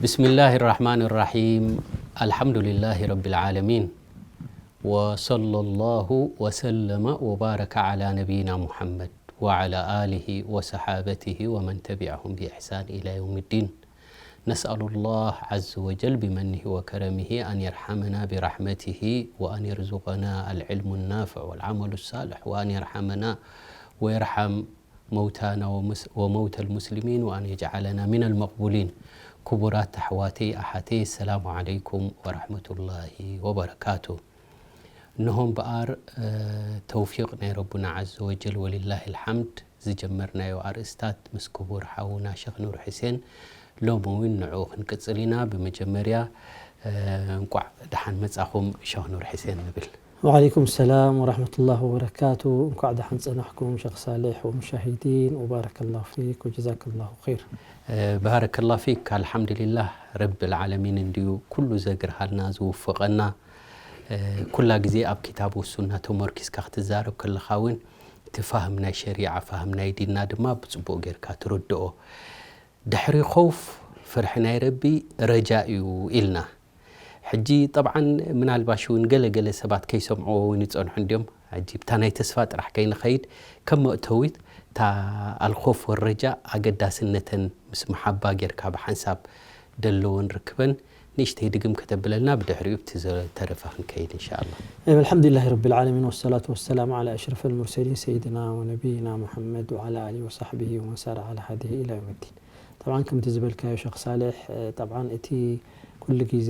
بسم الله الرحمن الرحيم. الحمد لله رب العالمين. وصلى الله وسلم وبارك على نبينا محمد وعلى آله وصحابته ومن تبعهم بإحسان إلى يوم الدين. نسأل الله عز وجل بمنه وكرمه أن يرحمنا برحمته وأن يرزقنا العلم النافع والعمل الصالح وأن يرحمنا ويرحم موتانا ومس-، وموتى المسلمين وأن يجعلنا من المقبولين. ክቡራት ኣሕዋተይ ኣሓተይ፣ السلام عليكم ورحمة الله وبركاته። እነሆ እምበኣር፣ እ፣ ተውፊቕ ናይ ረቡና ዓዘ ወጀል ወሊላሂ ልሓምድ ዝጀመርናዮ ኣርእስታት ምስ ክቡር ሓውና ሸኽ ኑር ሕሴን ሎሚ እውን ንዕኡ ክንቅጽል ኢና። ብመጀመርያ፣ እ፣ እንቋዕ ደሓን መጻኹም ሸኽ ኑር ሕሴን ንብል። وعليكم السلام ورحمة الله وبركاته. እንኳዕ ደሓን ጸናሕኩም ሸኽ ሳልሕ ወሙሻሂዲን፣ وبارك الله فيك وجزاك الله خير። እ፣ ባረከላሁ ፊክ። ኣልሓምዱሊላህ ረብል ዓለሚን እንድዩ ኩሉ ዘግርሃልና ዝውፍቐና። እ፣ ኩላ ግዜ ኣብ ኪታብ ወሱና ተመርኪስካ ክትዛረብ ከለኻ እውን እቲ ፋህም ናይ ሸሪዓ፣ ፋህም ናይ ዲንና ድማ ብጽቡቕ ጌርካ ትርድኦ። ድሕሪ ኸውፍ ፍርሒ ናይ ረቢ ረጃ እዩ ኢልና። ሕጂ ጠብዓን ምናልባሽ እውን ገለ ገለ ሰባት ከይሰምዕዎ እውን ይጸንሑ እንድዮም። ሕጂ ብታ ናይ ተስፋ ጥራሕ ከይንኸይድ፣ ከም መእተዊት እታ ኣልኾፍ ወረጃ ኣገዳስነተን ምስ መሓባ ጌርካ ብሓንሳብ ደለዎን ርክበን ንእሽተይ ድግም ከተብለልና፣ ብድሕሪኡ ብቲ ዝተረፈ ክንከይድ እንሻኣላ። أيوة، الحمد لله رب العالمين، والصلاة والسلام على أشرف المرسلين سيدنا ونبينا محمد وعلى آله وصحبه ومن سار على هديه إلى يوم الدين. طبعا ከምቲ ዝበልካዮ ሸኽ ሳልሕ፣ እ፣ طبعا እቲ ኩሉ ግዜ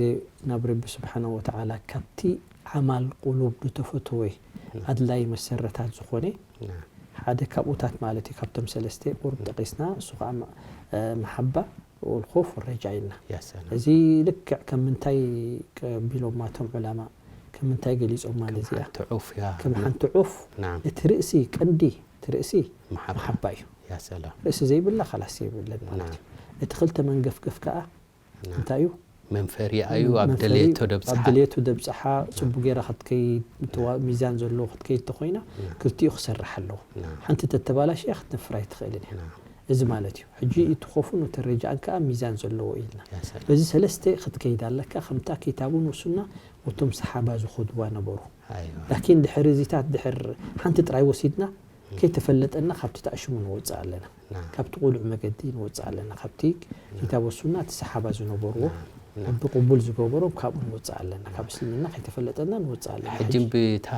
ናብ ረቢ ስብሓነ ወተዓላ ካብቲ ዓማል ቁሉብ ዝተፈትወ ናም። ኣድላይ መሰረታት ዝኾነ ናም። ሓደ ካብኡታት ማለት እዩ። ካብቶም ሰለስተ ቁሩብ ጠቂስና፣ እሱ ከዓ መ-፣ እ፣ መሓባ ወልኾፍ ወረጃ ኢልና። ያ ሰላም። እዚ ልክዕ ከም ምንታይ ቀቢሎማ እቶም ዑላማ፣ ከም ምንታይ ገሊጾማ ከም ነዚኣ? ሓንቲ ዑፍ እያ። ከም ሓንቲ ዑፍ ናም። እቲ ርእሲ ቀንዲ፣ እቲ ርእሲ መሓባ። መሓባ እዩ። ያ ሰላም። ርእሲ ዘይብላ ኻላስ የብለን ማለት ናም። እዩ። እቲ ክልተ መንገፍገፍ ከዓ ናም። እንታይ እዩ? መንፈሪኣ እዩ፣ ኣብ መንፈሪ ደልየቶ ኣብ ደብጽሓ። ደልየቶ ደብጽሓ፣ ጽቡቅ ጌራ ክትከይድ፣ ተዋ-፣ ሚዛን ዘለዎ ክትከይድ ተኾይና፣ ናም። ክልቲኡ ክሰርሕ ኣለዎ። ናም። ሓንቲ ተተባላሽያ ክትነፍር ኣይትኽእልን እያ። ናም። እዚ ማለት እዩ። ሕጂ እቲ ኾፍን እቲ ረጃእን ከኣ ሚዛን ዘለዎ ኢልና። ያ ሰላም። በዚ ሰለስተ ክትከይድ ኣለካ፣ ከምታ ኪታቡን ወሱና፣ ወቶም ሰሓባ ዝኸድዋ ነበሩ። ኣይዋ። ላኪን ድሕሪ እዚታት፣ ድሕር ሓንቲ ጥራይ ወሲድና፣ ከይተፈለጠና ካብቲ ተኣሽሙ ንወጽእ ኣለና። ናም። ካብቲ ቁሉዕ መገዲ ንወጽእ ኣለና። ካብቲ ናም። ኪታብ ወሱና እቲ ሰሓባ ዝነበርዎ ናም። ናም። ረቢ ቅቡል ዝገበሮም ካብኡ ንወጽእ ኣለና። ካብ እስልምና ከይተፈለጠና ንወጽእ ኣለና። ሕጂ ሕጂ ብታ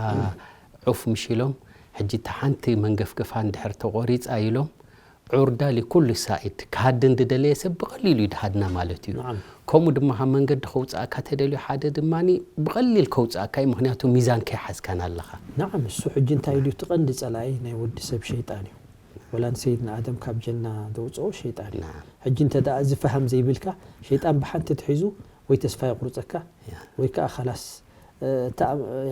ዑፍ ምሽ ኢሎም፣ ሕጂ እታ ሓንቲ መንገፍገፋ እንድሕር ተቖሪጻ ኢሎም፣ ዑርዳ ሊኩሉ ሳኢድ፣ ክሃድን ዝደለየ ሰብ ብቐሊሉ እዩ ድሃድና ማለት እዩ። ናዓም። ከምኡ ድማ ካብ መንገዲ ከውጽኣካ ተደልዩ ሓደ ድማኒ ብቐሊል ከውጽኣካ እዩ፣ ምኽንያቱ ሚዛን ከይሓዝካን ኣለኻ። ናዓም፣ እሱ ሕጂ እንታይ ድዩ እቲ ቀንዲ ጸላኢ ናይ ወዲ ሰብ ሸይጣን እዩ። ወላ ንሰይድና ኣደም ካብ ጀና ዘውጽኦ ሸይጣን እዩ። ናዓም። ሕጂ እንተ ደኣ እዚ ፈሃም ዘይብልካ፣ ሸይጣን ብሓንቲ ትሒዙ ወይ ተስፋ የቑርጸካ፣ ያ። ወይ ከኣ ኻላስ፣ እ፣ እታ፣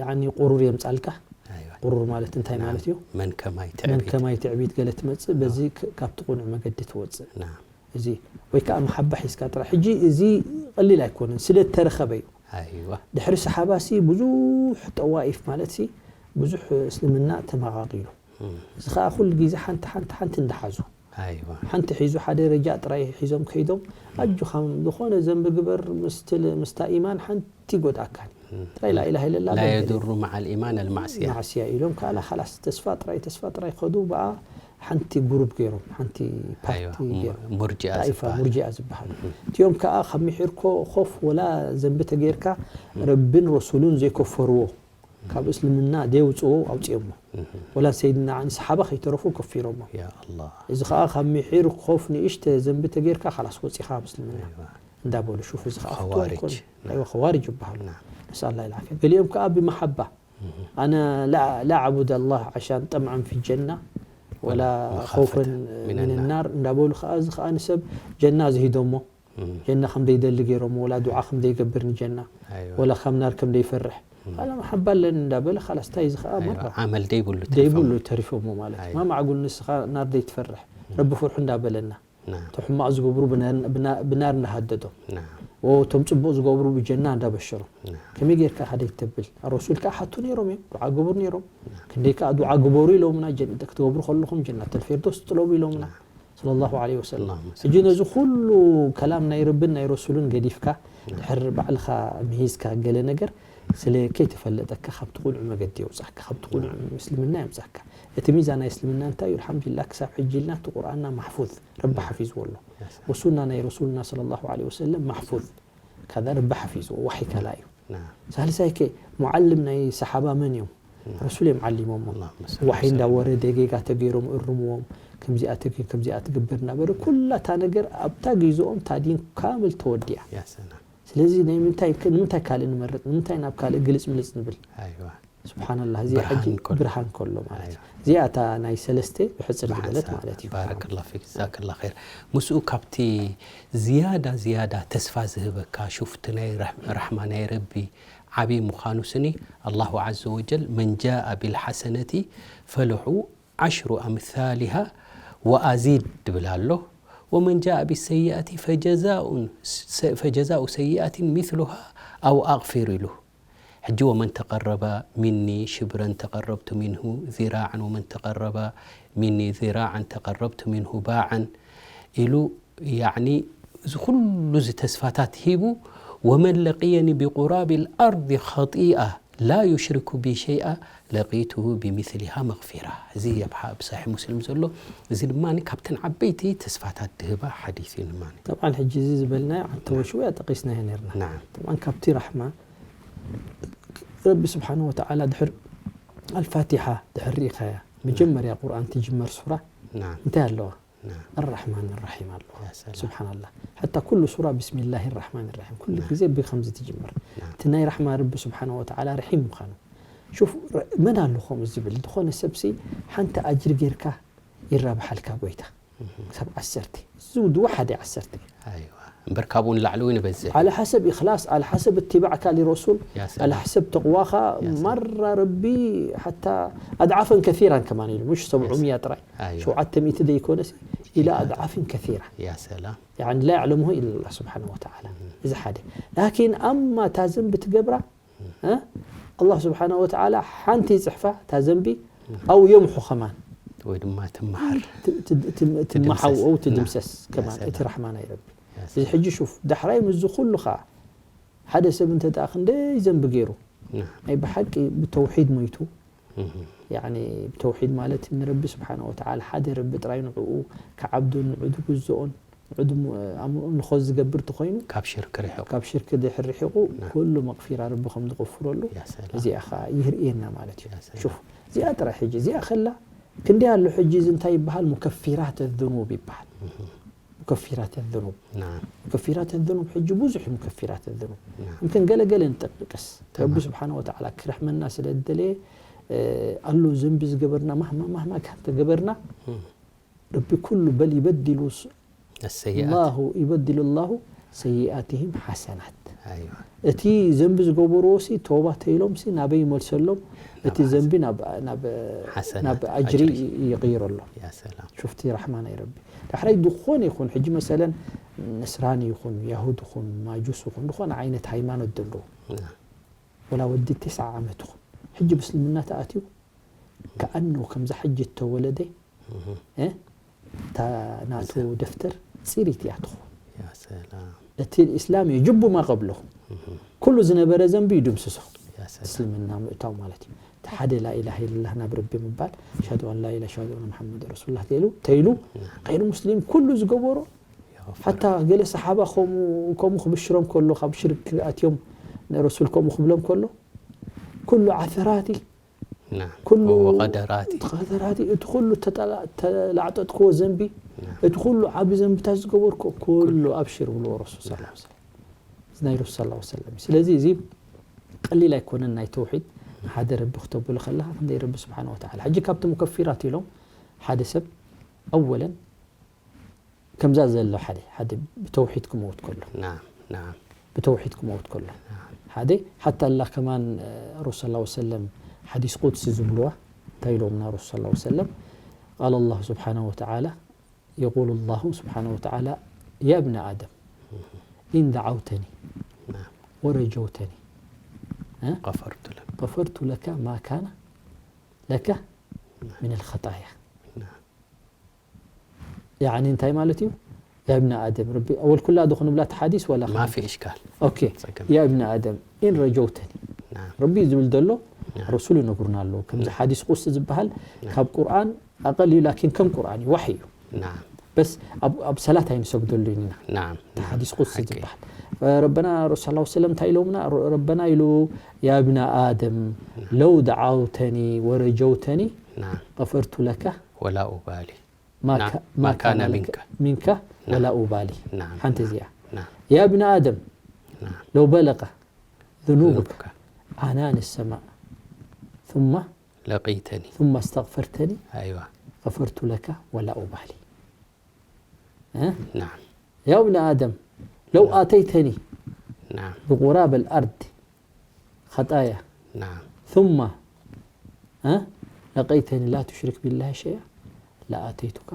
ያኒ ቁሩር የምጻልካ። ኣይዋ። ቁሩር ማለት እንታይ ናም። ማለት እዩ? መን ከማይ መን ትዕቢት። ከማይ ትዕቢት ገለ ትመጽእ፣ በዚ ናም። ክ-፣ ካብቲ ቁኑዕ መገዲ ትወጽእ። ናም። እዚ ወይ ከኣ መሓባ ሒዝካ ጥራሕ። ሕጂ እዚ ቀሊል ኣይኮነን፣ ስለ እተረኸበ እዩ። ኣይዋ። ድሕሪ ሰሓባሲ ብዙሕ ጠዋኢፍ ማለትሲ ብዙሕ እስልምና ተመቓቒሉ። እም። እዚ ኸኣ ኩሉ ግዜ ሓንቲ፣ ሓንቲ፣ ሓንቲ እንዳሓዙ። ኣይዋ። ሓንቲ ሒዙ ሓደ ረጃእ ጥራይ ሒዞም ከይዶም፣ እም። ኣጆኻ ዝኾነ ዘንቢ ግበር፣ ምስቲ ል-፣ ምስታ ኢማን ሓንቲ ይጎድኣካን። እም። ጥራይ ላኢላሃ ኢለላህ ላ በል። የዱሩ መዓል ኢማን ኣልማዕስያ። ማዕስያ ኢሎም ከኣላ፣ ኸላስ ተስፋ ጥራይ፣ ተስፋ ጥራይ ከዱ፣ ብኣ ሓንቲ ጉሩፕ ገይሮም፣ ሓንቲ ፓርቲ ኣይዋ፣ ገይሮም። ሙርጂኣ ጣኢፋ ዝበሃል። ሙርጂኣ ዝበሃል። እም። እቲኦም ከኣ ካብ ምሒር ኮ-፣ ኮፍ ወላ ዘንቢ ተገይርካ፣ እም። ረብን ረሱሉን ዘይከፈርዎ፣ ካብ እስልምና ደየውፅዎ ኣውፅኦሞ። እህ። ወላ ሰይድና ዓሊ ሰሓባ ከይተረፉ ከፊሮሞ። ያ ኣላህ። እዚ ኸዓ ካብ ምሒር ኮፍ ንእሽተ ዘንቢ ተጌርካ ኻላስ ወፂኻ ኣብ እስልምና ኣይዋ። እንዳበሉ፣ ሹፍ፣ እዚ ኸዓ ፍትዋ ኸዋሪጅ። ኣይኮን። ና። ኣይዋ፣ ኸዋሪጅ ይበሃሉ። ና። ነስኣል ላህ ልዓፍያ። ገሊኦም ከኣ ብመሓባ፣ እህ። ኣነ ላ፣ ላ ኣዕቡድ ኣላህ ዓሻን ጠምዐን ፊ ጀና፣ ወላ ወላ መኻፈተ ኸውፈን ሚነ ሚነ ናር። ናር እንዳበሉ ኸዓ፣ እዚ ኸዓ ንሰብ ጀና ዝሂዶሞ። እም። ጀና ከም ደይደሊ ገይሮሞ፣ ወላ ዱዓ ከም ደይገብር ንጀና፣ ኣይዋ። ወላ ካብ ናር ከም ደይፈርሕ። እም። ቃለ መሓባ ኣለኒ እንዳበለ፣ ኻላስ፣ እንታይ እዚ ኸዓ ኣይዋ፣ መራ? ዓመል ደይብሉ ደይብሉ ተሪፎሞ። ተሪፎሞ ማለት እዩ። ኣይዋ። ማ ማዕጉል ንስኻ ናር ደይትፈርሕ? እም። ረቢ ፍርሑ እንዳበለና። ናም። እቶም ሕማቕ ዝገብሩ ብናር፣ ብና-፣ ብናር እንዳሃደዶም። ናም። ወ-፣ እቶም ጽቡቕ ዝገብሩ ብጀና እንዳበሸሮም። ናም። ከመይ ጌርካ ኢኻ ደይተብል? ኣረሱል ከኣ ሓቱ ነይሮም እዮም፣ ዱዓ ግበሩ ነይሮም። ናም። ክንደይ ከኣ ዱዓ ግበሩ ኢሎምና፣ ጀን-፣ ክትገብሩ ከለኹም ጀናተል ፊርዶስ ጥለቡ ኢሎምና። ናም። ሰለላሁ ዐለይሂ ወሰለም። ሕጂ ነዚ ኩሉ ከላም ናይ ረብን ናይ ረሱልን ገዲፍካ ድሕር ባዕልኻ ምሂዝካ ገለ ነገር ስለ ከይተፈለጠካ ካብቲ ቁኑዕ መገዲ የውጻካ፣ ካብቲ ቁኑዕ ምስልምና የምጻካ። እቲ ሚዛን ናይ እስልምና እንታይ እዩ? ኣልሓምዱሊላህ ክሳብ ሕጂ ኢልና እቲ ቁርኣንና ማሕፉዝ ረቢ ሓፊዝዎ ኣሎ። ወሱና ናይ ረሱልና ሰለላሁ ዐለይሂ ወሰለም ማሕፉዝ ካዛ ረቢ ሓፊዝዎ ዋሒ ካላ እዩ። ሳልሳይ ከ ሙዓልም ናይ ሰሓባ መን እዮም? ረሱል እዮም ዓሊሞሞ። ዋሒ እንዳወረደ ጌጋ ተገይሮም እርምዎም፣ ከምዚኣ ተገይር ከምዚኣ ትግብር እናበለ ኩላ እታ ነገር ኣብታ ግይዝኦም እታ ዲን ካምል ተወዲኣ። ስለዚ ናይ ምንታይ ንምንታይ ካልእ ንመርጥ? ንምንታይ ናብ ካልእ ግልጽ ምልጽ ንብል? ስብሓንላህ እዚኣ ሕጂ ብርሃን ከሎ ማለት እዩ። እዚኣ እታ ናይ ሰለስተ ብሕፅር ዝበለት ማለት እዩ። ባረከላ ፊክ ጀዛከላ ኸይር። ምስኡ ካብቲ ዝያዳ ዝያዳ ተስፋ ዝህበካ ሹፍቲ ናይ ራሕማ ናይ ረቢ ዓብዪ ምዃኑ ስኒ ኣላሁ ዓዘ ወጀል መን ጃአ ቢልሓሰነቲ ፈለሑ ዓሽሩ ኣምሳሊሃ ወኣዚድ ድብል ኣሎ። ወመን ጃአ ቢሰይኣቲ ፈጀዛኡ ሰይኣትን ሚስሉሃ ኣው ኣቕፊር ኢሉ። ሕጂ ወመን ተቀረበ ሚኒ ሽብረን ተቀረብቱ ሚንሁ ዚራዓን ወመን ተቀረበ ሚኒ ዚራዓን ተቀረብቱ ሚንሁ ባዓን ኢሉ ያዕኒ እዚ ኩሉ እዚ ተስፋታት ሂቡ ወመን ለቅየኒ ቢቁራቢ ልኣርዲ ኸጢኣ ላ ዩሽሪኩ ቢ ሸይኣ ለቂቱሁ ቢሚስሊሃ መግፊራ። እዚ ኣብ ሰሒሕ ሙስሊም ዘሎ እዚ ድማ ካብተን ዓበይቲ ተስፋታት ድህባ ሓዲስ እዩ ድማ። ጠብዓን ሕጂ እዚ ዝበልናዮ ዓንተ ወሽውያ ጠቂስናዮ ነርና። ጠብዓን ካብቲ ራሕማ ረቢ ስብሓን ወተዓላ ድሕር ኣልፋቲሓ ድሕር ርኢኻያ መጀመርያ ቁርኣን ትጅመር ሱራ እንታይ ኣለዋ? ኣራሕማን ራሒም ኣለዋ። ስብሓንላህ ሓታ ኩሉ ሱራ ብስሚላሂ ራሕማን ራሒም ኩሉ ግዜ ብከምዚ ትጅምር። እቲ ናይ ራሕማ ረቢ ስብሓን ወተዓላ ርሒም ምዃኑ ሹፍ መን ኣሎ ከምኡ ዝብል ዝኾነ ሰብሲ ሓንቲ ኣጅሪ ጌርካ ይራብሓልካ ጎይታ ክሳብ ዓሰርተ ዝውድዋ ሓደ ዓሰርተ እምበር ካብኡ ንላዕሊ እውን ይበዝሕ። على حسب إخلاص، على حسب اتباعك لرسول، على حسب تقواኻ ማራ ረቢ ሓታ ኣድዓፈን ከሲራን ከማን ኢሉ ምሽ ሰብዑ ሚያ ጥራይ ሸውዓተ ሚእቲ ደይኮነስ ኢላ ኣድዓፍን ከሲራ ላ ያዕለምሁ ኢላ ላ ስብሓን ወተዓላ። እዚ ሓደ ላኪን ኣማ እታ ዘንቢ ትገብራ ኣላህ ስብሓነ ወተዓላ ሓንቲ ይፅሕፋ እታ ዘንቢ ኣው የምሑ ከማን ወይ ድማ ትመሓር ትመሓው ኣው ትድምሰስ ከማን እቲ ራሕማ ናይ ረቢ። እዚ ሕጂ ሹፍ ዳሕራይ ምዚ ኩሉ ከዓ ሓደ ሰብ እንተ ደኣ ክንደይ ዘንቢ ገይሩ ናይ ብሓቂ ብተውሒድ ሞይቱ ያኒ ብተውሒድ ማለት ንረቢ ስብሓነ ወተዓላ ሓደ ረቢ ጥራይ ንዕኡ ክዓብዱን ንዕኡ ዝግዝኦን ንዕኡ ኣምልኾ ዝገብር ተኾይኑ ካብ ሽርክ ርሒቑ ካብ ሽርክ ድሕር ርሒቑ ኩሉ መቕፊራ ረቢ ከም ዝቕፍረሉ እዚኣ ኸዓ ይርእየና ማለት እዩ። ሹፍ እዚኣ ጥራይ ሕጂ እዚኣ ከላ ክንደይ ኣሎ ሕጂ እዚ እንታይ ይበሃል ሙከፊራት ዙኑብ ይበሃል። ሙከፊራት ዙኑብ ሙከፊራት ዙኑብ ሕጂ ብዙሕ እዩ ሙከፊራት ዙኑብ። ምክን ገለገለ ንጠቅስ ረቢ ስብሓነ ወተዓላ ክረሕመና ስለ ዝደለየ ኣሎ ዘንቢ ዝገበርና ማህማ ማህማ ካብ ተገበርና ረቢ ኩሉ በል ይበድሉ ላሁ ይበድሉ ላሁ ሰይኣትህም ሓሰናት። እቲ ዘንቢ ዝገበርዎ ሲ ተውባ ተይሎም ሲ ናበይ ይመልሰሎም እቲ ዘንቢ ናብ ኣጅሪ ይቕይረሎም። ሹፍቲ ራሕማ ናይ ረቢ ዳሕራይ ዝኾነ ይኹን ሕጂ መሰለን ነስራኒ ይኹን ያሁድ ይኹን ማጁስ ይኹን ዝኾነ ዓይነት ሃይማኖት ዘለዎ ወላ ወዲ ተስዓ ዓመት ይኹን ሕጂ ምስልምና ተኣትዩ ከኣነው ከምዛ ሕጂ እተወለደ እታ ናቱ ደፍተር ፂሪት እያ ትኸውን። እቲ እስላም የጅቡ ማ ቀብለሁ ኩሉ ዝነበረ ዘንቢ ይድምስሶ። እስልምና ምእታው ማለት እዩ። እቲ ሓደ ላኢላሃ ኢለላህ ናብ ረቢ ምባል ኣሽሃዱ ኣን ላኢላ ኣሽሃዱ ኣነ ሙሓመድ ረሱሉላህ ተይሉ ተይሉ غير ሙስሊም ኩሉ ዝገበሮ ሓታ ገለ ሰሓባ ከምኡ ክብሽሮም ከሎ ካብ ሽርክ ኣትዮም ንረሱል ከምኡ ክብሎም ከሎ ኩሉ ዓፈራቲ ኩሉ ቀደራቲ እቲ ኩሉ ተላዕጠጥክዎ ዘንቢ እቲ ኩሉ ዓቢ ዘንብታት ዝገበርኮ ኩሉ ኣብሽር ብልዎ ረሱል ስ እዚ ናይ ረሱል ስ ሰለም ስለዚ እዚ ቀሊል ኣይኮነን ናይ ተውሒድ ሓደ ረቢ ክተብሎ ከለካ ክንደይ ረቢ ስብሓን ወተዓላ ሕጂ ካብቲ ሙከፊራት ኢሎም ሓደ ሰብ ኣወለን ከምዛ ዘሎ ሓደ ሓደ ብተውሒድ ክመውት ከሎ ብተውሒድ ክመውት ከሎ ሓደ ሓታ ኣላ ከማን ረሱል ስ ሰለም ሓዲስ ቁድሲ ዝብልዋ እንታይ ኢሎምና ረሱል ስ ሰለም ቃል ኣላሁ ስብሓነ ወተዓላ የቁል ኣላሁ ስብሓነ ወተዓላ ያ እብነ ኣደም ኢን ደዓውተኒ ወረጀውተኒ غفرت لك ማ ካነ ለከ ምን ልኸጣያ ያኒ እንታይ ማለት እዩ? ያ እብነ ኣደም፣ ረቢ ኣወል ኩላ ዶ ክንብላ እቲ ሓዲስ ወላ ما ከ-? في إشكال ኦኬ። ጸገም ያ እብነ ኣደም ኢን ረጀውተኒ፣ نعم ረቢ እዩ ዝብል ዘሎ፣ نعم ረሱሉ ይነግሩና ኣለዉ። ከምዚ ሓዲስ ቁድሲ ዝበሃል ካብ ቁርኣን ኣቐል እዩ፣ ላኪን ከም ቁርኣን እዩ፣ ዋሕይ እዩ። نعم በስ ኣብ ኣብ ሰላት ኣይንሰግደሉን ኢና። نعم እቲ ሓዲስ ቁድሲ ሓቂ። ዝበሃል ረበና ረሱል ሰለላሁ ዐለይሂ ወሰለም እንታይ ኢሎምና? ረ-፣ ረበና ኢሉ ያ እብነ ኣደም ለው ደዓውተኒ ወረጀውተኒ نعم غفرت لك ولا أبالي ما نعم. ك- ما ما كان كان لك منك. منك ولا أبالي نعم. ሓንቲ እዚኣ نعم ያ እብነ ኣደም نعم ለው በለቀ ذنوبك ذنوبك. عنان السماء ثم لقيتني ثم استغفرتني أيوة غفرت لك ولا أبالي. ها؟ نعم يا ابن آدم، لو آتيتني نعم بقراب الأرض خطايا نعم ثم، ها، لقيتني لا تشرك بالله شيئا لآتيتك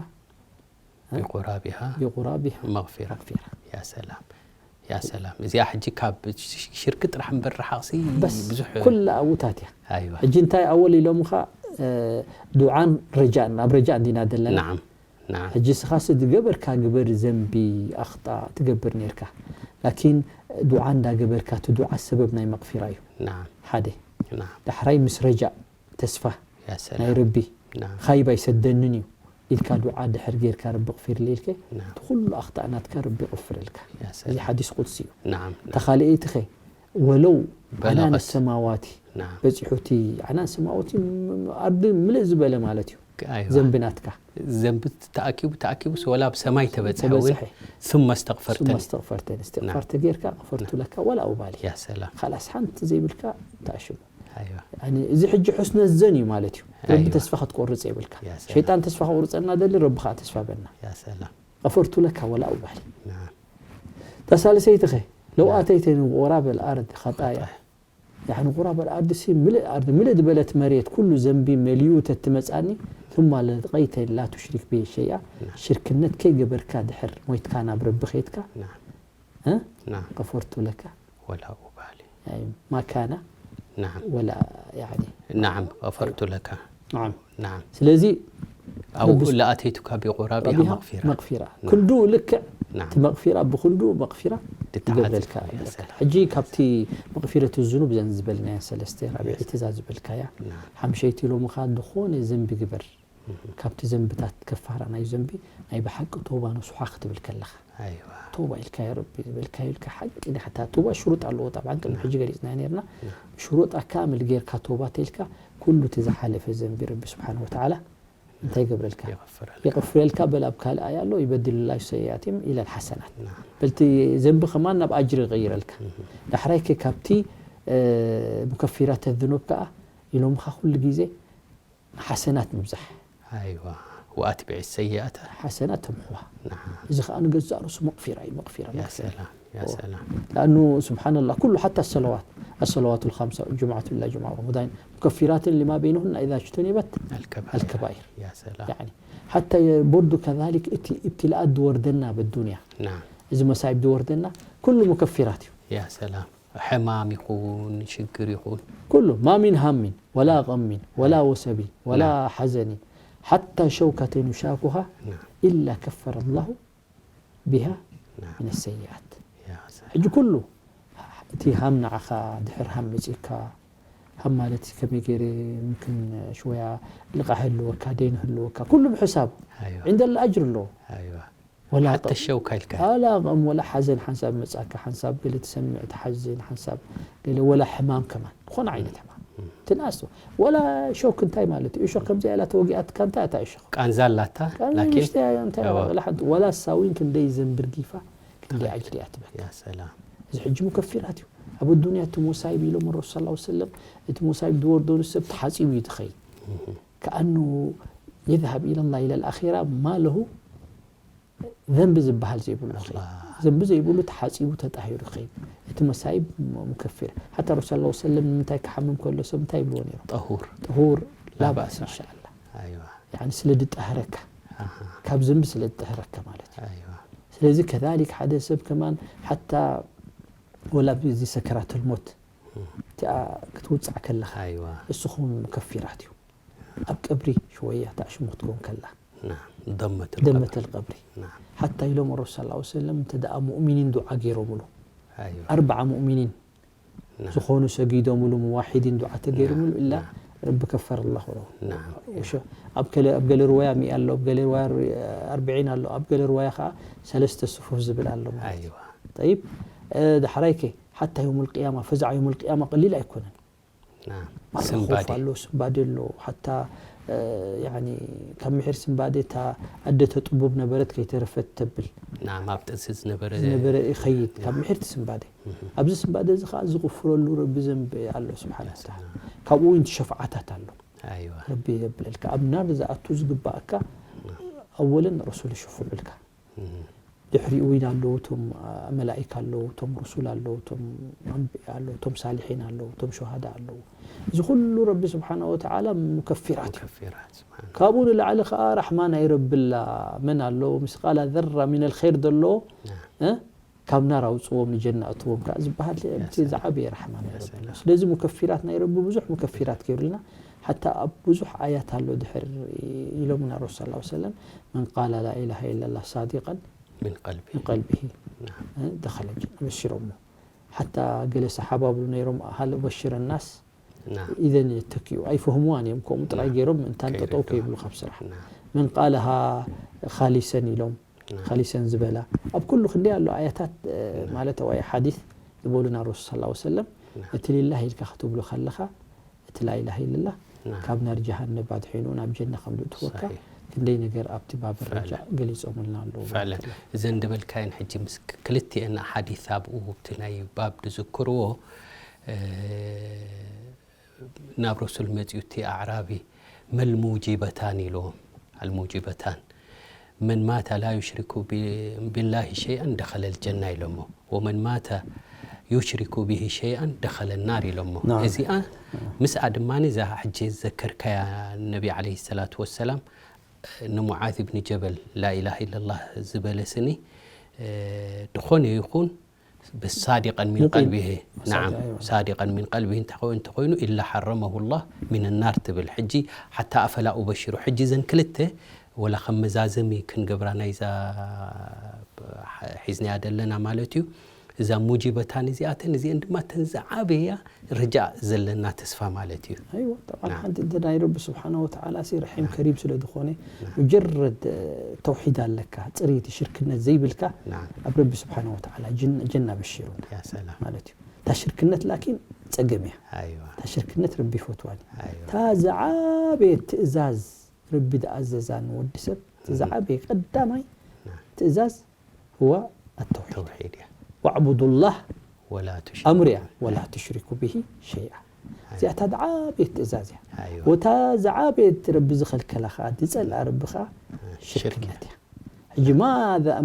بقرابها بقرابها مغفرة مغفرة. يا سلام يا سلام እዚኣ ሕጂ ካብ ሽርክ ጥራሕ እምበር ርሓቕሲ بس ብዙሕ ኩላ ኣብኡታት እያ። ኣይዋ ሕጂ እንታይ ኣወል ኢሎምኻ? እ፣ ዱዓን ረጃን፣ ኣብ ረጃ እንዲና ዘለና። نعم نعم ሕጂ ስኻሲ ዝገበርካ ግበር ዘንቢ ኣኽጣ ትገብር ነርካ። ላኪን ዱዓ እንዳገበርካ እቲ ዱዓ ሰበብ ናይ መቕፊራ እዩ። نعم ሓደ نعم ዳሕራይ ምስ ረጃ ተስፋ يا ናይ سلام ረቢ نعم ካይብ ኣይሰደንን እዩ ኢልካ ዱዓ ድሕር ጌርካ ረቢ ቕፊርሊ ኢልከ نعم እቲ ኩሉ ኣኽጣእ ናትካ ረቢ ይቕፍረልካ። يا እዚ سلام ሓዲስ ቁድሲ እዩ። نعم ተኻልኤ ኢትኸ ወለው በለቐት። ዓናን ሰማዋቲ نعم በፂሑ እቲ ዓናን ሰማዋቲ ም-፣ ኣርዲ ምልእ ዝበለ ማለት እዩ። ኣይዋ ዘንቢ ናትካ ዘንቢ ተኣኪቡ ተኣኪቡ ወላ ኣብ ሰማይ ተበፅሐ እውን ተበፅሐ ثم استغفرتني ثم استغفرتني استغفار ተጌርካ غفرت لك ولا أبالي يا سلام خلاص ሓንቲ ዘይብልካ ተኣሽሙ። ኣይዋ ያኒ እዚ ሕጂ ሑስነ ዘን እዩ ማለት እዩ። ረቢ ኣይዋ። ተስፋ ክትቆርፅ የብልካ። يا سلام ሸይጣን ተስፋ ከቁርፀና ደሊ ረቢ ከዓ ተስፋ በና። يا سلام غفرت لك ولا أبالي نعم ተሳልሰይትኸ ለው نعم. ኣተይተኒ قراب الأرض خطايا ያኒ قراب الأرض ሲ ምልእ ኣርዲ ምልእ ዝበለት መሬት ኩሉ ዘንቢ መሊኡ ተትመፃኒ ثم لقيتني لا تشرك بي شيئا ሽርክነት ከይገበርካ ድሕር ሞይትካ ናብ ረቢ ኸይድካ نعم እ? نعم غفرت لك ولا أبالي يعني ما كان نعم ولا يعني نعم غفرت لك نعم نعم ስለዚ أو رب لأتيتك بقرابها ربها مغفرة مغفرة ክንዱ ልክዕ نعم እቲ መቕፊራ ብክንዱ መቕፊራ ትተሓዝ ይገብረልካ يا ይብለካ። سلام ሕጂ ካብቲ መቕፊረት ዝኑብ ዘን ዝበልናያ ሰለስተ ራብዒቲ እዛ ዝበልካያ نعم ሓምሸይቲ ኢሎምኻ ዝኾነ ዘንቢ ግበር ካብቲ ዘንብታት ከፋራ ናይ ዘንቢ ናይ ብሓቂ ቶባ ንሱሓ ክትብል ከለኻ أيوة ቶባ ኢልካ ያ ረቢ ዝበልካዮ ኢልካ ሓቂ ናይ ሓታ ቶባ ሽሩጥ ኣለዎ። ጠብዓን ቅድሚ ሕጂ ገሊፅናዮ ነርና። ሽሩጣ ካምል ጌርካ ቶባ ተይልካ ኩሉ እቲ ዝሓለፈ ዘንቢ ረቢ ስብሓን ወተዓላ እንታይ ይገብረልካ? يغفر لك ይቕፍረልካ። በል ኣብ ካልእ ኣያ ኣሎ ይበድሉ ላሁ ሰይኣትም ኢለል ሓሰናት نعم በልቲ ዘንቢ ከማን ናብ ኣጅሪ ይቕይረልካ። ዳሕራይ ከ ካብቲ እ፣ ሙከፊራት ዝኑብ ከዓ ኢሎምኻ ኩሉ ግዜ ሓሰናት ምብዛሕ أيوة وأتبع السيئة ሓሰናት ተምሕዋ። نعم እዚ ከዓ ንገዛእ ርእሱ መቕፊራ እዩ። መቕፊራ يا መቕፊራ سلام يا أوه. سلام لأنه سبحان الله كل حتى الصلوات الصلوات الخمسة جمعة إلى جمعة رمضان مكفرات لما بينهن إذا اجتنبت الكبائر الكبائر يا سلام يعني حتى برضو كذلك እቲ ابتلاءات ዝወርደና بالدنيا نعم እዚ መሳይብ ዝወርደና ኩሉ ሙከፊራት እዩ። يا سلام ሕማም ይኹን ሽግር ይኹን ኩሉ ما من هم ولا غم ولا وسب ولا حزن حتى شوكة يشاكها نعم إلا كفر الله بها نعم من السيئات يا سلام ሕጂ ኩሉ እቲ ሃም ንዓኻ ድሕር ሃም መፂእካ ሃም ማለት ከመይ ገይረ ምክን ሽወያ ልቃሕ ህልወካ ደይን ህልወካ ኩሉ ብሕሳብ أيوة عند الأجر ኣለዎ أيوة ولا حتى الشوكة ኢልካ ولا غم ولا حزن ሓንሳብ መፃካ ሓንሳብ ገለ ትሰምዕ ትሓዝን ሓንሳብ ገለ ولا ሕማም ከማን ዝኾነ ዓይነት ሕማም ትንኣስ ولا ሾክ እንታይ ማለት እዩ? ሾክ ከምዚኣ ኢላ ተወጊኣትካ እንታይ እታ ሾክ ቃንዛ ኣላታ ቃል ላኪን ምሽተ እንታይ ያዋ። ወላ ሓንቲ ولا ሳዊን ክንደይ ዘንብር ጊፋ ክንደይ ኣጅር እያ ትበካ። يا سلام እዚ ሕጂ ሙከፊራት እዩ። ኣብ ኣዱንያ እቲ ሙሳይብ ኢሎም ረሱል ሰለላሁ ዐለይሂ ወሰለም እቲ ሙሳይብ ዝወርደሉ ሰብ ተሓፂቡ እዩ ትኸይድ። ከኣኑ يذهب إلى الله إلى الآخرة ما له ዘንቢ ዝበሃል ዘይብሉ ይኸይድ። ዘንቢ ዘይብሉ ተሓፂቡ ተጣሂሩ ይኸይድ። እቲ መሳይብ ሙ-፣ ሙከፊር ሓታ ረሱል ሰለላሁ ዐለይሂ ወሰለም ንምንታይ ክሓምም ከሎ ሰብ እንታይ ይብልዎ ነይሩ? طهور ጥሁር لا ላባእስ بأس እንሻኣላ أيوة ያኒ ስለ ዝጠህረካ أها ካብ ዘንቢ ስለ ዝጠህረካ ማለት እዩ። أيوة ስለዚ ከዛሊክ ሓደ ሰብ ከማን ሓታ ወላ ብዚ ሰከራት ልሞት እቲኣ ክትውፃዕ ከለኻ أيوة እሱ ኹም ሙከፊራት እዩ። ኣብ ቀብሪ ሽወያ ተኣሽሙ ክትከውን ከላ نعم ضمة ደመተ القبر ልቀብሪ نعم ሓታ ኢሎም ረሱል ስ ሰለም እንተ ደኣ ሙእሚኒን ዱዓ ገይሮምሉ أيوة ኣርባዓ ሙእሚኒን نعم ዝኾኑ ሰጊዶምሉ ሙዋሒዲን ዱዓ ተገይሮምሉ نعم እላ نعم ረቢ ከፈረ ኣላሁ ለው نعم እሺ ኣብ ገለ ኣብ ገለ ርዋያ ሚእ ኣሎ ኣብ ገለ ርዋያ ኣርብዒን ኣሎ ኣብ ገለ ርዋያ ከዓ ሰለስተ ስፉፍ ዝብል ኣሎ ማለት أيوة ጠይብ ዳሕራይ ከ ሓታ ዮም ልቅያማ ፈዛዕ ዮም ልቅያማ ቀሊል ኣይኮነን نعم ማራ ስንባዴ ኮፍ ኣሎ ስንባዴ ኣሎ ሓታ ያኒ ካብ ምሒር ስንባዴ እታ ኣደ ተጥቡብ ነበረት ከይተረፈት ተብል نعم ኣብ ጥንሲ ዝነበረ ዝነበረ ይኸይድ ካብ ምሒርቲ ስንባዴ ኣብዚ ስንባዴ እዚ ከዓ ዝቕፍረሉ ረቢ ዘንብ ኣሎ ስብሓን ወተዓላ ካብኡ እውን ሸፍዓታት ኣሎ أيوة ረቢ የብለልካ ኣብ ናር ዝኣቱ ዝግባእካ ኣወለን ረሱል ይሽፍዑልካ مهم. ድሕሪኡ እውን ኣለዉ እቶም መላኢካ ኣለዉ እቶም ሩሱል ኣለዉ እቶም ኣንብያ ኣለዉ እቶም ሳሊሒን ኣለዉ እቶም ሸሃዳ ኣለዉ እዚ ኩሉ ረቢ ስብሓን ወተዓላ ሙከፊራት እዩ مكفرات سبحان الله ካብኡ ንላዕሊ ከዓ ራሕማ ናይ ረቢ ኣላ መን ኣለዉ ምስቃላ ዘራ ሚን ልኸይር ዘለዎ نعم እ? ካብ ናር ኣውፅዎም ንጀና እትዎም ከዓ ዝበሃል እቲ ሰላም። ዝዓበየ ራሕማ ናይ ረቢ ሰላም። ስለዚ ሙከፊራት ናይ ረቢ ብዙሕ ሙከፊራት ገይሩልና ሓታ ኣብ ብዙሕ ኣያት ኣሎ ድሕር ኢሎምና ረሱል ስ ሰለም መን ቃለ ላኢላሃ ኢለላ ሳዲቀን من قلبه من قلبه نعم እ፣ ደኸለ ጀና በሽሮሞ ሓታ ገለ ሰሓባ ብሉ ነይሮም ሃል በሽረ ናስ نعم ኢዘን የተኪኡ ኣይፈህሙዋን እዮም ከምኡ ጥራይ نعم ገይሮም ምእንታን ከይረዱ። ጠጠው ከይብሉ ካብ ስራሕ نعم መን ቃለሃ ካሊሰን ኢሎም نعم ካሊሰን ዝበላ ኣብ ኩሉ ክንደይ ኣሎ ኣያታት እ፣ ማለት ወይ ሓዲስ ዝበሉና ረሱል ስ ሰለም نعم እቲ ሊላህ ኢልካ ክትብሎ ከለኻ እቲ ላኢላሃ ኢለላ نعم ካብ ናር ጀሃነብ ኣድሒኑ ናብ ጀና ከም ዝእትወካ صحيح ክንደይ ነገር ኣብቲ ባብ ረጃ فعلا ገሊፆምልና ኣለዉ فعلا እዘን ድበልካየን ሕጂ ምስ ክልቲኤን ኣሓዲስ ኣብኡ ኣብቲ ናይ ባብ ዝዝክርዎ እ፣ ናብ ረሱል መፅኡ እቲ ኣዕራቢ መልሙጂበታን ኢልዎም ኣልሙጂበታን መን ማተ ላ ዩሽሪኩ ቢ- ቢላሂ ሸይኣን ደኸለ ልጀና ኢሎሞ ወመን ማተ ዩሽሪኩ ብሂ ሸይኣን ደኸለ ናር ኢሎሞ ናር። እዚኣ ምስኣ ድማ እዛ ሕጂ ዘከርካያ ነቢ ዓለ ሰላት ወሰላም ንሙዓዝ ብኒ ጀበል ላኢላሃ ኢለላህ ዝበለ ስኒ እ፣ ድኾነ ይኹን ብሳዲቀን ሚን ሙቂን። ቀልቢሂ ሳዲ- ናዓም ኣይዋ። ሳዲቀን ሚን ቀልቢሂ እንተኾ- እንተኾይኑ ኢላ ሓረመሁ ላህ ሚን ናር ትብል ሕጂ ሓታ ኣፈላ ኡበሽሩ ሕጂ ዘን ክልተ ወላ ከም መዛዘሚ ክንገብራ ናይዛ ሒዝናያ ዘለና ማለት እዩ እዛ ሙጂበታን እዚኣተን እዚአን ድማ ተን ዝዓበያ ርጃእ ዘለና ተስፋ ማለት እዩ ኣይዋ ጠብዓን ናዓም። ሓንቲ እንተ ናይ ረቢ ስብሓነ ወተዓላ ሲ ረሒም ከሪም ስለ ዝኾነ ሙጀረድ እ፣ ተውሒድ ኣለካ ፅሬቲ ሽርክነት ዘይብልካ ናዓም ኣብ ረቢ ስብሓነ ወተዓላ ጅን- ጀና በሽሩና ያ ሰላም ማለት እዩ እታ ሽርክነት ላኪን ፀገም እያ ኣይዋ እታ ሽርክነት ረቢ ይፈትዋን እዩ ኣይዋ እታ ዝዓበየት ትእዛዝ ረቢ ዝኣዘዛ ንወዲ ሰብ እቲ ዝዓበየ ቀዳማይ ትእዛዝ ህዋ ኣተውሒድ ተውሒድ እያ ዋዕቡዱላህ ወላ ትሽ ኣምር እያ ወላ ትሽሪኩ ብሂ ሸይኣ እዚኣ እታ ዝዓበየት ትእዛዝ እያ ኣይዋ ወታ ዝዓበየት ረቢ ዝኸልከላ ከዓ ዝፀልኣ ረቢ ከዓ ሽርክነት እያ ሕጂ ማ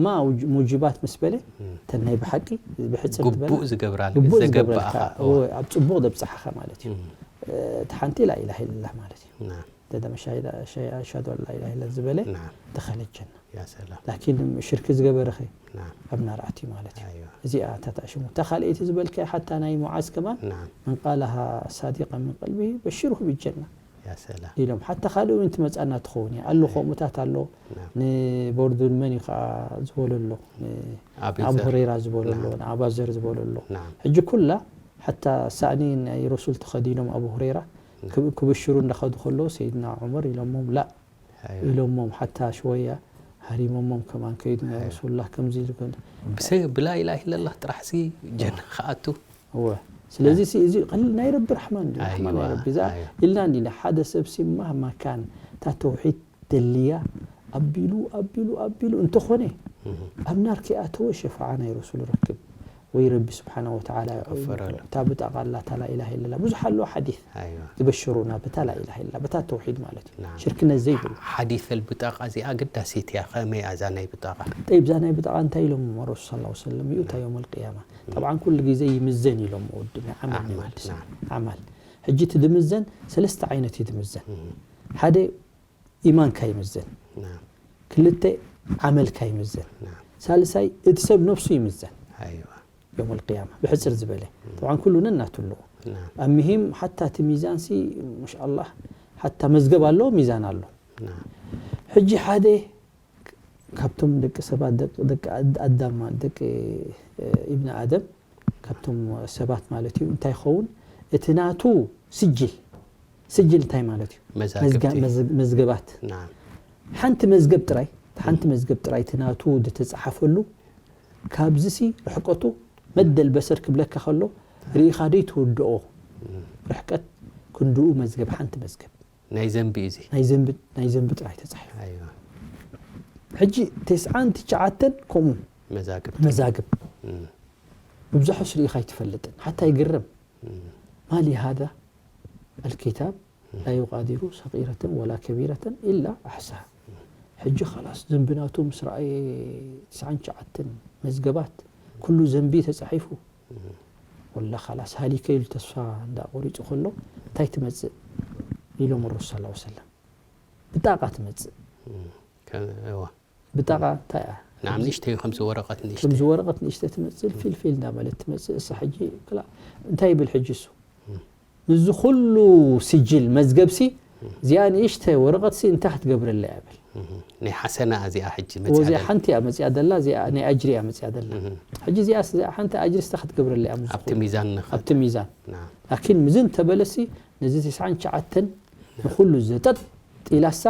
ማ ሙጅባት ምስ በለ እተን ናይ ብሓቂ ብሕፅር ዝበላ ግቡእ ዝገብራል ግቡእ ዘገብኣኻ ዝገብረልካ እወ፣ ኣብ ፅቡቕ ዘብፅሓኻ ማለት እዩ እቲ ሓንቲ ላኢላሃ ኢለላህ ማለት እዩ ናም ደደመ ሻሂዳ ሻ- ኣሽሃዱ ኣን ላኢላሃ ኢላ ዝበለ ናም ደኸለ ጀና ያ ሰላም ላኪን ሽርክ ዝገበረኸ ናም ኣብ ናር ኣትዩ ማለት እዩ ኣይዋ እዚኣ እታ ተኣሽሙ እታ ካልኣይቲ ዝበልካያ ሓታ ናይ ሙዓዝ ከማን ናም መን ቃለሃ ሳዲቀ ምን ቀልቢ በሽርሁ ብጀና ያ ሰላም ኢሎም ሓታ ካልእ እውን ትመፃና ትኸውን እያ ኣሎ ከምኡታት ኣሎ ናም ንቦርዱን መን እዩ ከዓ ዝበሎ ኣሎ ን- ኣቢ ኣብ ዘር ሁሬራ ዝበሎ ኣሎ ንኣባዘር ዝበሎ ኣሎ ናም ሕጂ ኩላ ሓታ ሳእኒ ናይ ረሱል ተኸዲኖም ኣብ ሁሬራ ክብ- ክብሽሩ እንዳኸዱ ከለዉ ሰይድና ዑመር ኢሎሞም ላ ኣይዋ ኢሎሞም ሓታ ሽወያ ሃሪሞሞም ከማን ከይዱ ናይ ረሱሉላህ ከምዚ ኢሉ ከ- ብሰ- ብላኢላህ ኢለላህ ጥራሕሲ ጀና ክኣቱ እወ ስለዚ ሲ- እዚ ቀሊል ናይ ረቢ ራሕማን እዩ ራሕማ ናይ ኣይዋ ረቢ እዛ ኣይዋ ኢልና እንዲና ሓደ ሰብ ሲ ማህማ ካን እታ ተውሒድ ደልያ ኣቢሉ ኣቢሉ ኣቢሉ እንተኾነ ኣብ ናር ከይኣተወ ሸፋዓ ናይ ረሱል ረክብ ወይ ረቢ ስብሓና ወተዓላ ይغفረሉ። እታ ብጣቃ ኣላ እታ ላኢላሃ ኢለላ ብዙሕ ኣለዋ ሓዲስ ኣይዋ ዝበሽሩና ብታ ላኢላሃ ኢለላ በታ ተውሒድ ማለት እዩ ናም። ሽርክነት ዘይብሉ ሓዲስ ኣልብጣቃ እዚኣ ኣገዳሲት እያ ከመይ እያ እዛ ናይ ብጣቃ ጠይብ እዛ ናይ ብጣቃ እንታይ ኢሎም ረሱል ስ ሰለም ይኡታ ዮም ልቅያማ ጠብዓን ኩሉ ግዜ ይምዘን ኢሎም ወዲ ናይ ዓማል ናይ ኣዕማል፣ ወዲ ሰብ ናም። ዓማል ሕጂ እቲ ድምዘን ሰለስተ ዓይነት እዩ ድምዘን ሓደ ኢማንካ ይምዘን ናም ክልተ ዓመልካ ይምዘን ናም ሳልሳይ እቲ ሰብ ነፍሱ ይምዘን ኣይዋ ዮም ልቅያማ ብሕፅር ዝበለ ጠብዓን ኩሉ ነናቱ ኣለዎ ናም ኣብ ምሂም ሓታ እቲ ሚዛን ሲ ማሻ ኣላህ ሓታ መዝገብ ኣለዎ ሚዛን ኣሎ ሕጂ ሓደ ካብቶም ደቂ ሰባት ደቂ ኣዳም ደቂ ኢብኒ ኣደም ካብቶም ሰባት ማለት እዩ እንታይ ይኸውን? እቲ ናቱ ስጅል ስጅል እንታይ ማለት እዩ? መዝገባት። ሓንቲ መዝገብ ጥራይ ሓንቲ መዝገብ ጥራይ እቲ ናቱ ዝተጻሓፈሉ ካብዚ ሲ ርሕቀቱ መደል በሰር ክብለካ ከሎ ርኢኻ ደይ ትወድኦ ርሕቀት ክንድኡ መዝገብ ሓንቲ መዝገብ ናይ ዘንቢ እዚ ናይ ዘንቢ ጥራይ ተጻሒፉ። ሕጂ ተስዓን ትሽዓተን ከምኡ መዛግብ መዛግብ ምብዛሑስ ርኢኻ ኣይትፈልጥን። ሓታ ይግርም ማሊ ሃዛ ኣልኪታብ ላ ዩቃዲሩ ሰቂረተን ወላ ከቢረተን ኢላ ኣሕሳሃ። ሕጂ ኻላስ ዘንቢ ናቱ ምስ ረኣየ ትስዓን ትሽዓተን መዝገባት ኩሉ ዘንቢ ተጻሒፉ ወላ ኻላስ ሃሊከ ኢሉ ተስፋ እንዳ ቆሪጹ ከሎ እንታይ ትመጽእ ኢሎም ረሱል ሰለላሁ ዐለይሂ ወሰለም። ብጣቃ ትመጽእ። ብጣቃ እንታይ እያ? ንዓም ንእሽተይ ከምዚ ወረቐት ንእሽተይ ከምዚ ወረቐት ንእሽተይ ትመጽእ ፊልፊል እንዳበለት ትመጽእ። እሳ ሕጂ ክላ እንታይ ይብል ሕጂ እሱ ምስዚ ኩሉ ስጅል መዝገብሲ እዚኣ ንእሽተ ወረቐት ሲ እንታይ ክትገብረላ እያ ብል። ናይ ሓሰና እዚኣ ሕጂ መጽያ እዚኣ ሓንቲ እያ መጽያ ደላ እዚኣ ናይ ኣጅሪ እያ መጽያ ደላ። ሕጂ እዚኣ እዚኣ ሓንቲ ኣጅሪ ስታ ክትገብረላ እያ ምስዚ ኣብቲ ኩሉ። ሚዛን ንኸ ኣብቲ ሚዛን ላኪን ምዝን ተበለሲ ነዚ ትስዓን ትሽዓተን ንኹሉ ዘጠጥ ኢላሳ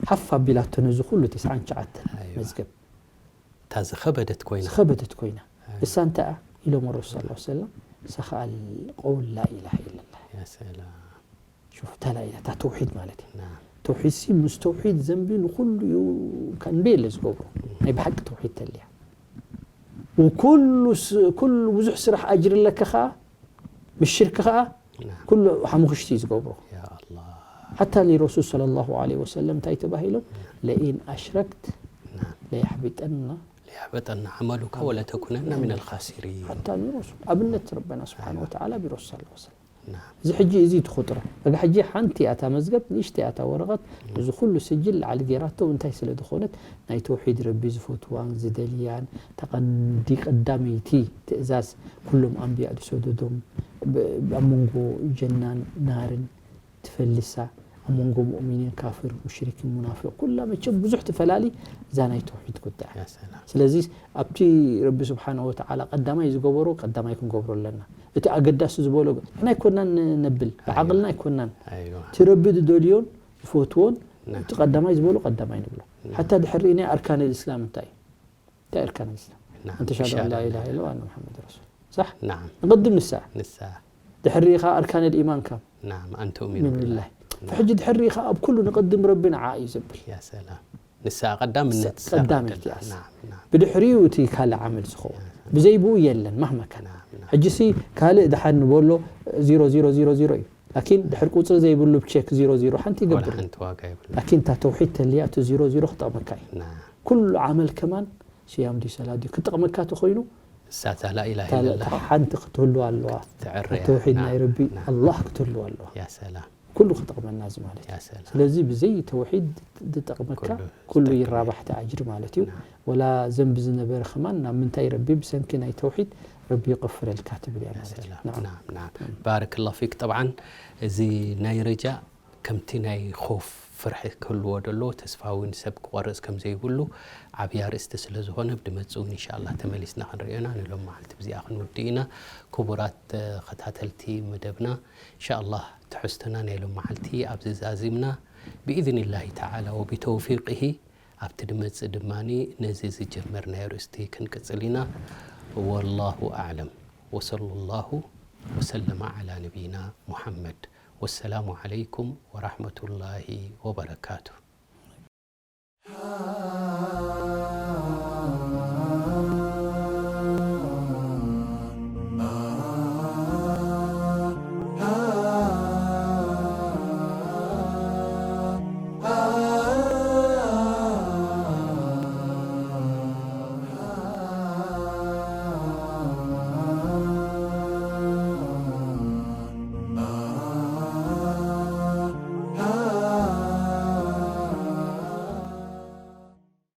ሓፍ ኣቢላቶ ነዚ ኩሉ ትስዓን ትሽዓተን መዝገብ እታ ዝኸበደት ኮይና ዝኸበደት ኮይና እሳ እንተኣ ኢሎም ረሱ ስ ሰለም እሳ ከኣል ቀውል ላኢላሃ ኢለላ ያ ሰላም ሹፍ እታ ላኢላ እታ ተውሒድ ማለት እዩ ተውሒድ ሲ ምስ ተውሒድ ዘንቢ ንኩሉ እዩ ከንበ የለ ዝገብሮ ናይ ብሓቂ ተውሒድ ተልያ ኩሉ ብዙሕ ስራሕ ኣጅሪ ኣለካ ከዓ ምስ ሽርክ ከዓ ኩሉ ሓሙኽሽቲ እዩ ዝገብሮ ሓታ ንረሱል صلى الله عليه وسلم እንታይ ተባሂሎም ለኢን ኣሽረክት ለየሕቢጠና ለየሕበጠና ዓመሉካ ወለተኩነና ሚን ኣልኻሲሪን ሓታ ንረሱል ኣብነት ረበና ስብሓን ወተዓላ ብረሱል صلى الله عليه وسلم እዚ ሕጂ እዚ ትኹጥረ እጋ ሕጂ ሓንቲ እያ እታ መዝገብ ንእሽተ እያ እታ ወረቐት እዚ ኩሉ ስጅል ላዕሊ ጌራቶ እንታይ ስለ ዝኾነት ናይ ተውሒድ ረቢ ዝፈትዋን ዝደልያን ተቐንዲ ቀዳመይቲ ትእዛዝ ኩሎም ኣንብያ ዝሰደዶም ኣብ መንጎ ጀናን ናርን ትፈልሳ ኣብ መንጎ ሙእሚኒን ካፍር ሙሽሪክን ሙናፍቅ ኩላ መቸም ብዙሕ ትፈላሊ እዛ ናይ ተውሒድ ጉዳይ ስለዚ ኣብቲ ረቢ ስብሓንሁ ወተዓላ ቀዳማይ ዝገበሮ ቀዳማይ ክንገብሮ ኣለና እቲ ኣገዳሲ ዝበሎ ንሕና ኣይኮናን ነብል ብዓቕልና ኣይኮናን እቲ ረቢ ዝደልዮን ዝፈትዎን እቲ ቀዳማይ ዝበሎ ቀዳማይ ንብሎ ሓታ ድሕሪ ናይ ኣርካን ልእስላም እንታይ እንታይ ኣርካን ልእስላም ኣንተ ሻሃዱ ኣን ላ ኢላሃ ኢላ ኣነ ሙሓመድ ረሱል ሳሕ ንቕድም ንሳ ንሳ ድሕሪ ኢኻ ኣርካን ልኢማን ካብ ናም ኣን ትእሚኑ ምን ቢላህ ቢላህ ፈሕጂ ድሕሪ ኢኻ ኣብ ኩሉ ንቕድም ረቢ ንዓ እዩ ዘብል ያ ሰላም ንሳ ቀዳምነት ቀዳመይቲ እያስ ብድሕሪኡ እቲ ካልእ ዓመል ዝኸውን ብዘይ ብኡ የለን ማህማ ካን ሕጂ ሲ ካልእ ደሓን ንበሎ ዚሮ ዚሮ ዚሮ ዚሮ እዩ ላኪን ድሕር ቁፅሪ ዘይብሉ ብ ቸክ ዚሮ ዚሮ ሓንቲ ይገብር ሓንቲ ዋጋ የብሉ ላኪን እታ ተውሒድ ተልያ እቲ ዚሮ ዚሮ ክጠቕመካ እዩ ኩሉ ዓመል ከማን ስያም ድዩ ሰላት ድዩ ክጠቕመካ ተኮይኑ እሳታ ላኢላሃ ኢለላህ ሓንቲ ክትህሉ ኣለዋ ተውሒድ ናይ ረቢ ኣላህ ክትህሉ ኣለዋ ያ ሰላም ኩሉ ክጠቕመና እዚ ማለት እዩ ስለዚ ብዘይ ተውሒድ ዝጠቕመካ ኩሉ ይራባሕ እቲ ኣጅሪ ማለት እዩ ወላ ዘንቢ ዝነበረ ከማን ናብ ምንታይ ረቢ ብሰንኪ ናይ ተውሒድ ረቢ ይቕፍረልካ ትብል እያ ማለት እዩ ባረክ ላ ፊክ ጠብዓን እዚ ናይ ረጃ ከምቲ ናይ ኾፍ ፍርሒ ክህልዎ ደሎ ተስፋ እውን ሰብ ክቆርፅ ከም ዘይብሉ ዓብያ ርእስቲ ስለ ዝኾነ ብድመፅ እውን እንሻ ኣላህ ተመሊስና ክንርእዮና ንሎም መዓልቲ ብዚኣ ክንውድእ ኢና ክቡራት ተኸታተልቲ መደብና እንሻ ኣላህ ትሕዝቶና ናይ ሎም መዓልቲ ኣብዚ ዛዚምና ብኢዝኒላሂ ተዓላ ወቢተውፊቅሂ ኣብቲ ድመፅእ ድማ ነዚ ዝጀመርናዮ ርእስቲ ክንቅፅል ኢና ወላሁ ኣዕለም ወሰሉ ላሁ ወሰለመ ዓላ ነቢይና ሙሐመድ ወሰላሙ ዓለይኩም ወራሕመቱላሂ ወበረካቱ